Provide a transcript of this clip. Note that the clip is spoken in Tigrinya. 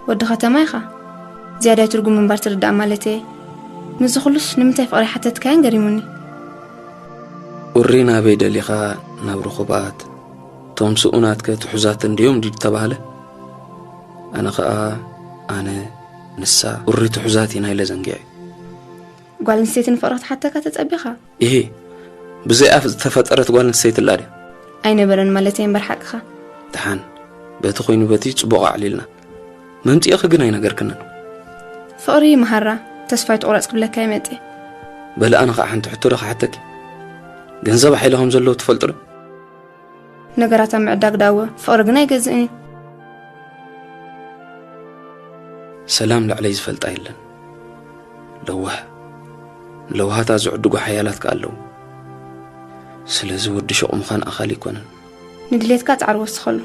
ወዲ ከተማ ኢኻ። ዝያዳይ ትርጉም ምንባር ትርዳእ ማለት እየ። ምስዚ ኩሉስ ንምንታይ ፍቕሪ ሓተትካዮን ገሪሙኒ። ኡሪ ናበይ ደሊኻ ናብ ርኹባት፣ እቶም ስኡናትከ ትሑዛት እንድዮም ድዩ ተባህለ? ኣነ ኸኣ ኣነ ንሳ ኡሪ ትሑዛት ኢና ኢለ ዘንጊዐ። ጓል ኣንስተይቲ ንፍቕሪ ክትሓተካ ተጸቢኻ? ኢሂ፣ ብዘይ ኣፍ ዝተፈጠረት ጓል ኣንስተይቲ ኣላ ድያ? ኣይነበረን ማለት እየ እምበር ሓቅኻ። ደሓን፣ በቲ ኮይኑ በቲ ጽቡቕ ኣዕሊልና። መምጽኢኺ ግን ኣይነገርክንን። ፍቕሪ መሃራ፣ ተስፋ ኣይትቑረጽ ክብለካ ይመጽእ። በሊ ኣነ ኸዓ ሓንቲ ሕቶ ዶ ክሓተኪ? ገንዘብ ሓይሊ ከም ዘለዎ ትፈልጡ ዶ? ነገራት ኣብ ምዕዳግ ዳወ ፍቕሪ ግን ኣይገዝእን እዩ። ሰላም ልዕለይ ዝፈልጣ የለን። ለዋህ፣ ለዋሃታ ዝዕድጉ ሓያላት ከኣ ኣለዉ። ስለዚ ወዲ ሹቕ ምዃን ኣኻሊ ኣይኮነን። ንድሌትካ ጻዕሪ ወስኸሉ።